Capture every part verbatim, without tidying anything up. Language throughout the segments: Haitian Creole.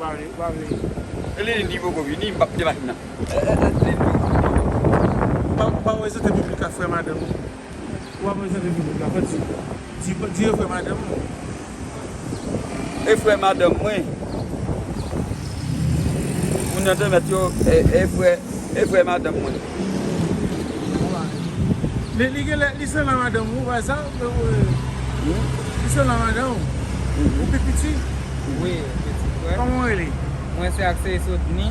Pa vle, pa vle. E Lilin di poko vini, m p ap kite machin nan. E, e, e, Lilin di poko vini. Ou pa, ou pa prezante piblik la, frè madanm ou. Ou pa prezante piblik la, fò di, di, di yo frè madanm ou. E frè madanm mwen. Moun nan te mèt yo, e, e frè, e frè madanm mwen. Li, li genlè, li sanble a madanm ou, pa sa? Li sanble a madanm ou? Ou pi piti? Wi, piti frè. Kòman w rele? Mwen se Axel Sodny,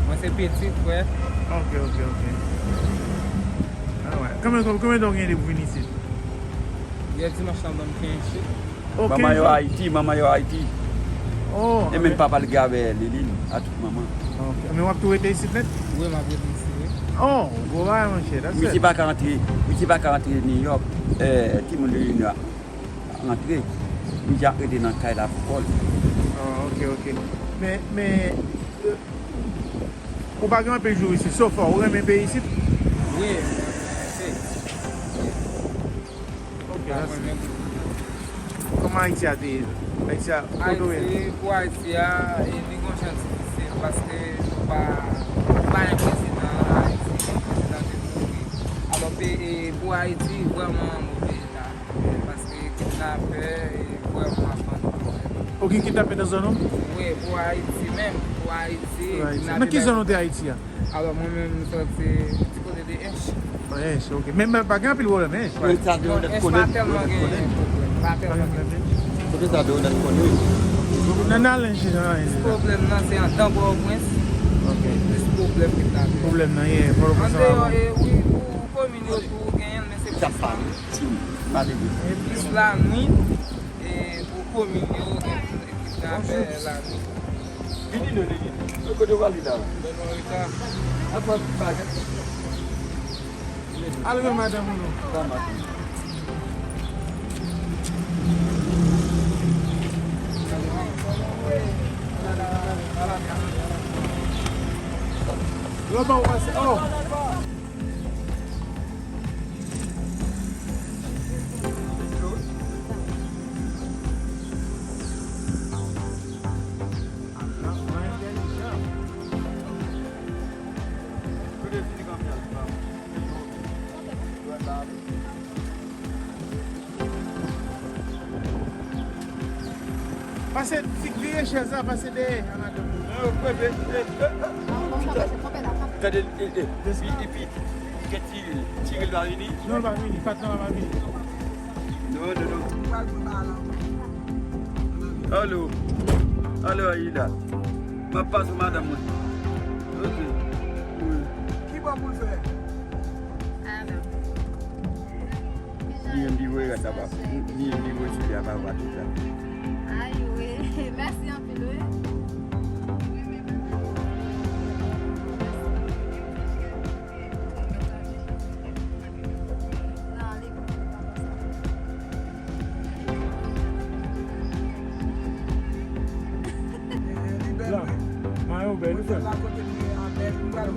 mwen se piti frè. Ok, ok, ok. Alright. Konbyen, konbyen tan w gen depi w vin isit? Yè dimanch lan ban m kenz jou. Ok. Manman yo Ayiti, manman yo Ayiti. Oh, e menm papa l gen avè Lilin, a tout manman. Ok. Men w ap tou rete isit nèt? Wi, m ap rete isit, wi. Oh, gwo bagay, monchè. Misye pa ka antre, misye pa ka antre New York, eh, timoun de Lilin yo antre. Misye ap rete nan kay la pou kò l. Ah, ok, ok. Men, men, eh, ou pa gen anpil jou isit. So far, ou renmen peyi isit? Wi, mwen renmen peyi. Ok, mèsi. Kòman Ayiti a te ye? Ayiti a, kote w ye? Ayiti, pou Ayiti a, e, li gon jan difisil, paske nou pa, nou pa gen prezidan Ayiti, prezidan te mouri. Alò, pe-, e, pou Ayiti, vrèman an move eta, paske kidnapè, e, vrèman ap ban nou pwoblèm. Ou gen kidnapè nan zòn ou? Wi, pou Ayiti menm, pou Ayiti, kidnapè. Nan ki zòn ou te Ayiti a? Alò, mwen menm, m sòti ti kote de Ench. Oh, Ench, ok. Men, men pa gen anpil pwoblèm, Ench. Kote sa de Odette Colin? Ench pa tèlman gen pwoblèm. Pa tèlman gen pwoblèm. Kote sa de Odette Colin? Nan, nan Ench, nan Ench. Plis pwoblèm nan, se anndan Pòtoprens. Ok. Plis pwoblèm ki nan Pòtoprens. Pwoblèm nan, ye, Pòtoprens. Andeyò, e, wi, pou komin yo tou genyen l, men se plis lannwit. E plis lannwit, e, pou komin yo, gen moun ki travay lannwit. Vini non, Lili. Kote w prale la? Al pran bagay. Al wè madanm ou non. Sa mache. Lòt pa w pase. Oh. Pase, vire chèz la, pase dèyè a madanm ou. Gade, e, e, epi, epi, kèt tire, tire l pa vini. Non, l pa vini, patnè a pa vini. Non, non, non. Alo. Alo, Ayida. M ap pase madanm mwen. Ok. Wi. Ki bò pou l fè? Ni yon biwo e rad la pa. Ni yon biwo sou li a pa va tout la. Ay, wi. Mèsi anpil, wi. Blan, mayo bèl, wi, frè.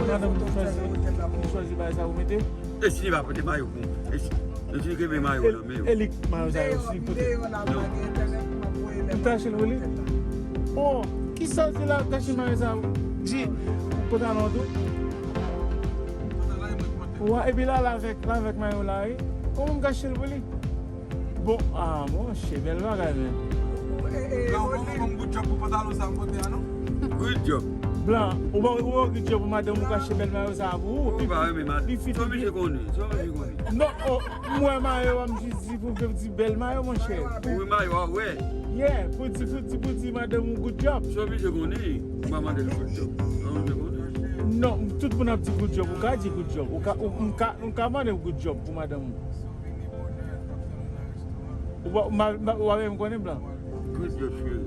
Madanm ou chwazi, ou chwazi bagay sa ou mete? E si li pa pote mayo pou mwen? E si, e si li kenbe mayo nan men yo? E li k mayo sa yo, si li pote. Non. Ou tache l pou li? Oh, kisa w di la, tache mayo sa? Di, pantalon tou? Wa, epi la, la avèk, la avèk mayo la, wi. Kòman m kache l pou li? Bon, ah, monchè, bèl bagay, men. Blan, ou pa konn good job pou pantalon sa m pote a, non? Good job. Blan, ou pa, ou pa good job pou madanm ou kache bèl mayo sa pou ou. Ou pa renmen madanm. Li fit. Sa oblije konnen, sa oblije konnen. Non, oh, m wè mayo a, m jis di pou m te di bèl mayo, monchè. Ou wè mayo a, wè. Yeah, pou di, pou di, pou di madanm ou good job. Sa oblije konnen. Ou pa mande l good job. Sa oblije konnen. Non, tout moun ap di good job. Ou ka di good job. Ou ka, ou, m ka, m ka mande good job pou madanm ou. Ou pa, ou pa, ou pa menm konnen, Blan? Good job, cheri.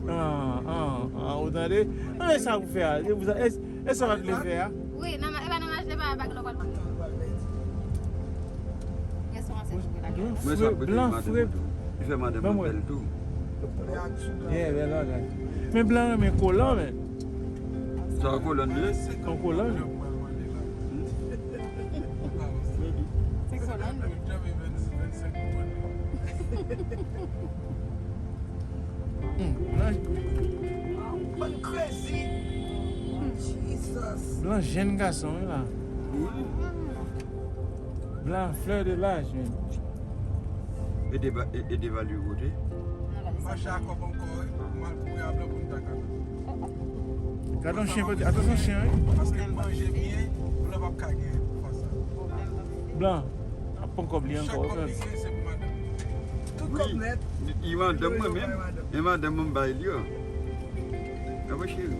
Ah, ah, ah, ou tande? Men sa pou fè a. E sa w pa t vle fè a? Wi, nan, e pa nan mach, e pa nan bag lò pral. Rèstoran se jwe la. Blan fre. Li fè madanm mwen bèl tou. Yeah, bèl bagay. Men Blan renmen kolan, men. Sa kolan li ye? Yon kolan li. Se kolan li. Hmm, Blan. Bann crazy. Jesus. Blan jèn gason wi la. Blan fleur de l'âge, men. E deva- e- e devalye kote. Mache a kòb ankò, wi. Mal kouri a blan pou n ta ka. Gade yon chen, atansyon chen, wi. Paske l manje byen, blan p ap ka gen pou fè sa. Blan ap pran kòb li ankò. Chak kòb li gen, se pou madanm. Tout kòb nèt. E madanm mwen menm. E madanm mwen m bay li yo. Gade cheri.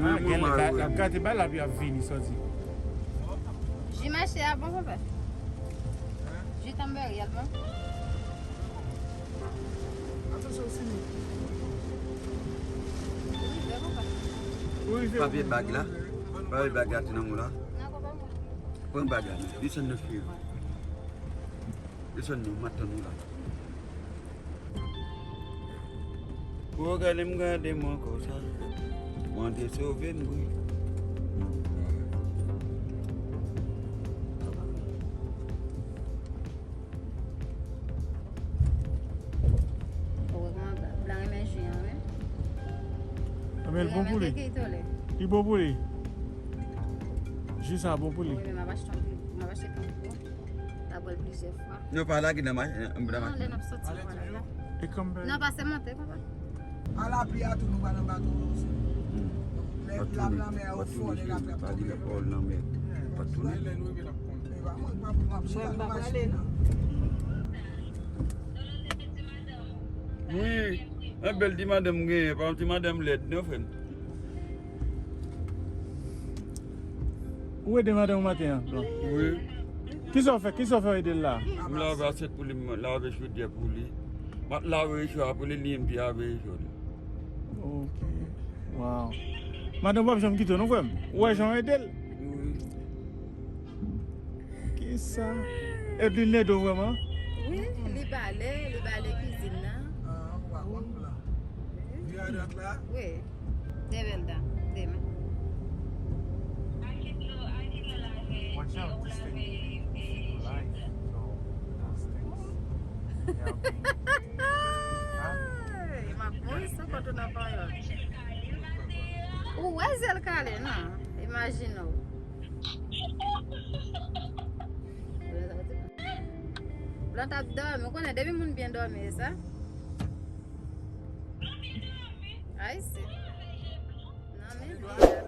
Ah, gen lè l ap gate bal la, epi ap vini sòti. Ji mache a bon, papa? Ji tanberi a bon? Atansyon, Sini. Ou rive, papa? Ou rive. Papye bag la. Papye bag la te nan men w la. Pran bag la. Desann nan fye. Desann nan, m ap tann ou la. Ou gade m gade mwen konsa. Bondye sove m wi. Ou wè kòman blan renmen ji an wi. Anben l bon pou li. Li bon pou li. Ji sa bon pou li. Wi, men m ap achte yon pil, m ap achte pil gwo. N ap bwè l plizyè fwa. Nou pa lage nan ma- nan ma- Non, lè n ap soti, vwala. E kanpe. Non, pase monte, papa. A lapli a tou, nou pa nan bato osi. Lè l ap lanmè a, ou fò, lè l ap ap tonbe. Pa tounen. Wi, yon bèl ti madanm m genyen, pa yon ti madanm lèd, non, frè m. Ou ede madanm ou maten an, Blan? Wi. Kisa w fè? Kisa w fè w ede l la? M lave asyèt pou li, m lave chodyè pou li. M ap lave recho a pou li, li menm pi lave recho li. Ok. Waw. Madanm w p ap janm kite w non, frè m. Ou wè jan w ede l? Wi. Kisa? Edlin ede w vrèman? Wi, li bale, li bale kizin nan. Ah, ou pa konn plan. Wi. Wi. Develda, deme. Watch out, this thing is live, so those things. Yeah, okay. Huh? Hey, m ap mouri san kont ou nan panyòl. Ou wè zyel kale, non? Imajine w. Blan t ap dòmi. Ou konnen, depi moun byen dòmi, e sa? Ayisyen. Non, men byen.